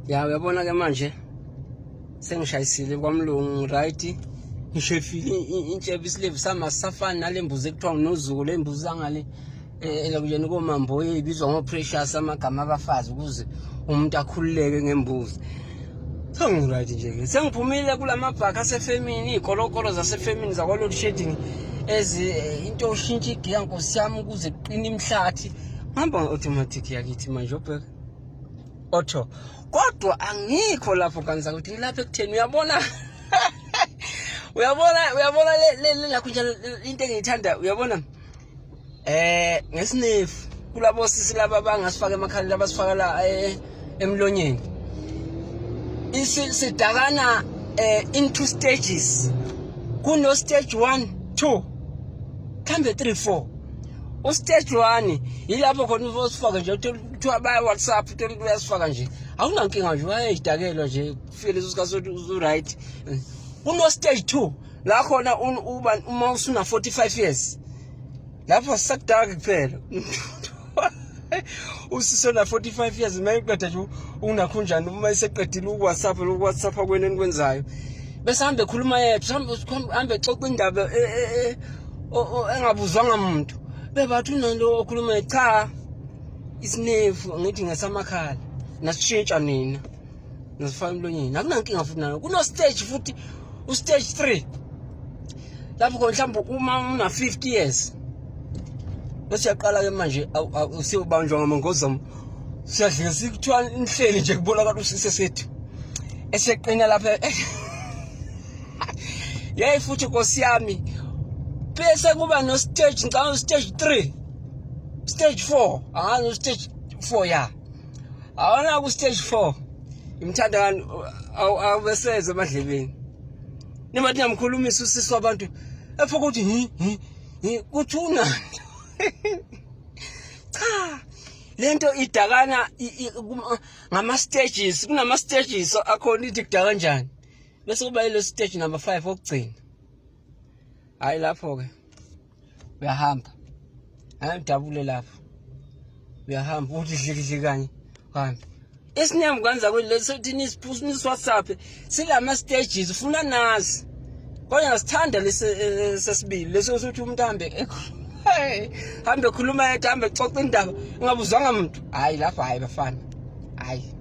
Ya, uyabona ke manje sengishayisile kwamlungu, right? Ngishefile intshebe, isilevu sami asisafani nale mbuzi ekuthiwa ngunozuko, le mbuzi zangale elokujeni komamboye ibizwa ngo-Precious, amagama abafazi ukuze umuntu akhululeke ngembuzi. Sengi-right nje-ke, sengiphumile kula mabhakha asefemini, iy'kolokolo zasefemini zakwa-load shedding ezi into oshintsha igiya, nkosi yami, ukuze kuqine imihlathi. Ngihamba nge-automatic yakithi manje, obheka auto, kodwa angikho lapho kanza ukuthi ngilapha ekutheni. Uyabona, uyabona, uyabona le lakho njalo, into engiyithanda, uyabona, ngesinefu kulabo sisi laba bangasifaka emakhaleni, abasifaka la emlonyeni, sidakana in two stages. Kuno stage 1, 2, mhlambe 3, 4. U-stage 1 yilapho khona usifake nje, kuthiwa baya WhatsApp, uthola ukuthi uyasifaka nje, awunankinga nje, uyayidakelwa nje, kufike leso sikhathi sokuthi usu-right. Kuno stage 2 la khona uba uma usuna 45 years, lapho sakudaka kuphela. Usisona 45 years, uma eqeda nje unakhunjani, uma eseqedile uku-WhatsApp, loku-WhatsApp kwena enikwenzayo, bese hambe ekhuluma yedwa, hambe exoxa indaba engabuzwanga muntu, bebathi unalo okhuluma. Cha, isinefu ngithi ngesamakhala, nasishintsha nina nasifaka emlonyeni, akunankinga futhi nayo. Kuno stage futhi, u-stage 3, lapho khona mhlawumbe uma una 50 years bese uyaqala ke manje usiyobanjwa ngamangozamo, siyadlika, sikuthiwa nihleli nje, kubonakala usise sethu eseqina lapha. Yeyi, futhi nkosi yami, bese kuba no stage, ngicabanga stage 3, stage 4, angazi, stage 4 ya, awona ku stage 4 imthanda kani, awubeseze emadlebeni, nibathi niyamkhulumisa usisi wabantu, epho ukuthi hi hi hi, kuthi unani. Cha, lento idakana ngama stages, kunama stages akhona, ithi kudaka kanjani, bese kuba yilo stage number 5 okugcina. Hayi, lapho ke uyahamba, hayi, udabule lapho, uyahamba uthi dlikidli kanye uhambe. Isinyama kwanza kweleso thi nisi-WhatsApp silama stages, ufuna nazi, kodwa ngasithanda lesi sesibili, leso sokuthi umuntu ahambe, hambe ekhuluma yedwa, hambe exoxa indaba engabuzwanga muntu. Hayi, lapho, hayi bafana, hayi.